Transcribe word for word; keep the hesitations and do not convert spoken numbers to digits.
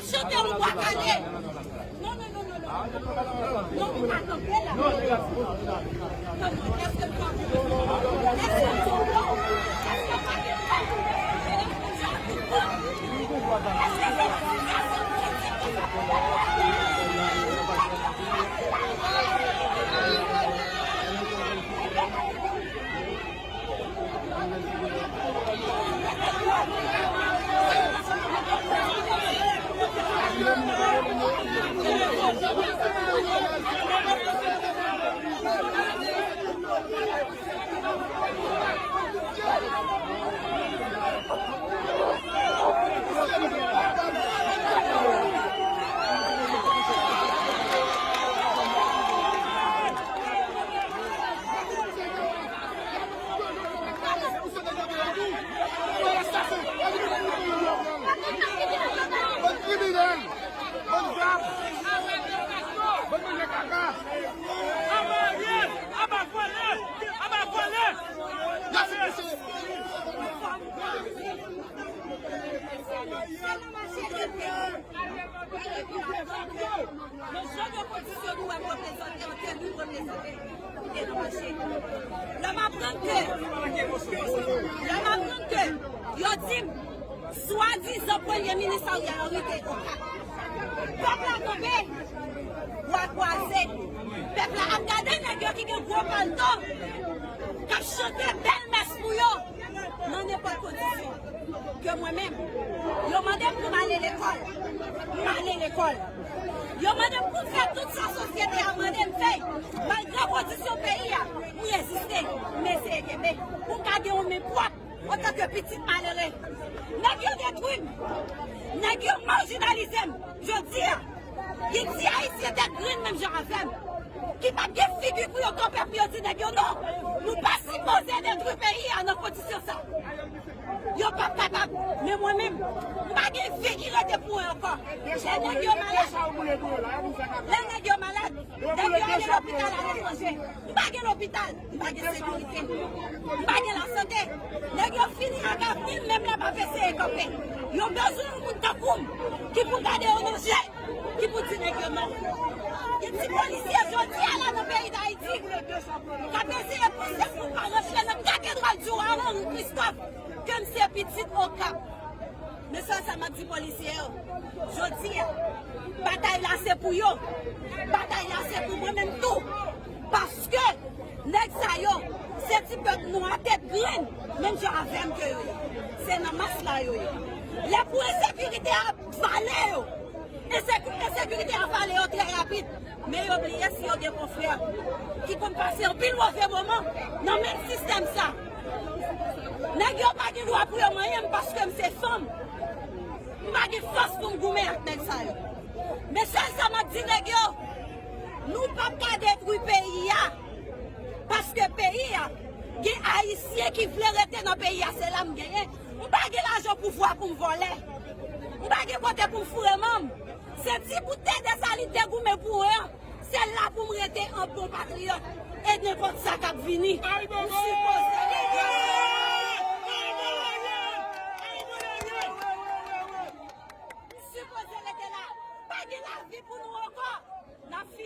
Chante yon bwa kale. Non, non, non, non, non. Non, ou pa kanpe la. Kòman? Èske w kanpe? Èske w kanpe? Èske w pa gen kòb? Èske se sa, sa se yon kritik? Bann kriminèl! Bann vòlè! Bann manje kaka! Aba Ariel! Aba vòlè! Aba vòlè! Nan jan de kondisyon nou wè m reprezante, an tèt nou reprezante, e nan mache. Lè m aprann ke, lè m aprann ke yo di m, swadizan premye minis Ariel Henry te Okap. Pèp la kanpe, bwa kwaze. Pèp la ap gade nèg yo ki gen gwo palto, k ap chante bèl mès pou yo. Nan nenpòt kondisyon. Ke mwen menm, yo mande m pou m ale lekòl, m ale lekòl. Yo mande m pou m fè tout sa sosyete a mande m fè. Malgre kondisyon peyi a, m reziste, m eseye kenbe pou m ka gen yon men pwòp antanke pitit malere. Nèg yo detwi m, nèg yo majinalize m. Jodi a, gen ti Ayisyen tèt grenn menm jan avè m, ki p ap gen figi pou yo kanpe pou yo di nèg yo non, nou pa sipoze detwi peyi a nan kondisyon sa. Yo p ap kapab, men mwen menm, m pa gen vi ki rete pou mwen ankò. Lè nèg yo malad, lè nèg yo malad, nèg yo ale lopital aletranje. M pa gen lopital, m pa gen sekirite, m pa gen lasante. Nèg yo fini ak avni m, menm lè m ap eseye kanpe. Yo bezwen yon moun tankou m ki pou gade yo nan je, ki pou di nèg yo non. Gen ti polisye jodi a la nan peyi Dayiti k ap eseye pouse pou pa rantre nan katedral di wa Henri Christophe, ke m se pitit Okap. Men sèl sa m ap di polisye yo, jodi a, batay la se pou yo, batay la se pou mwen menm tou, paske nèg sa yo, se ti pèp nwa tèt grenn, menm jan avè m ke yo ye. Se nan mas la yo ye. Lè pou ensekirite a vale yo, enseku-, ensekirite a vale yo trè rapid. Men yo bliye si yo gen konfrè ki konn pase anpil move moman nan menm sistèm sa. Nèg yo pa gen dwa pou yo manyen m paske m se fanm. M pa gen fòs pou m goumen ak nèg sa yo. Men sèl sa m ap di nèg yo, nou p ap ka detwi peyi a. Paske peyi a, gen Ayisyen ki vle rete nan peyi a, se la m genyen. M pa gen lajan pouvwa pou m vòlè. M pa gen kote pou m foure manm. Se ti bout tè de sa li te goumen pou mwen an. Se la pou m rete an bon patriyòt. E nenpòt sa k ap vini, m sipoze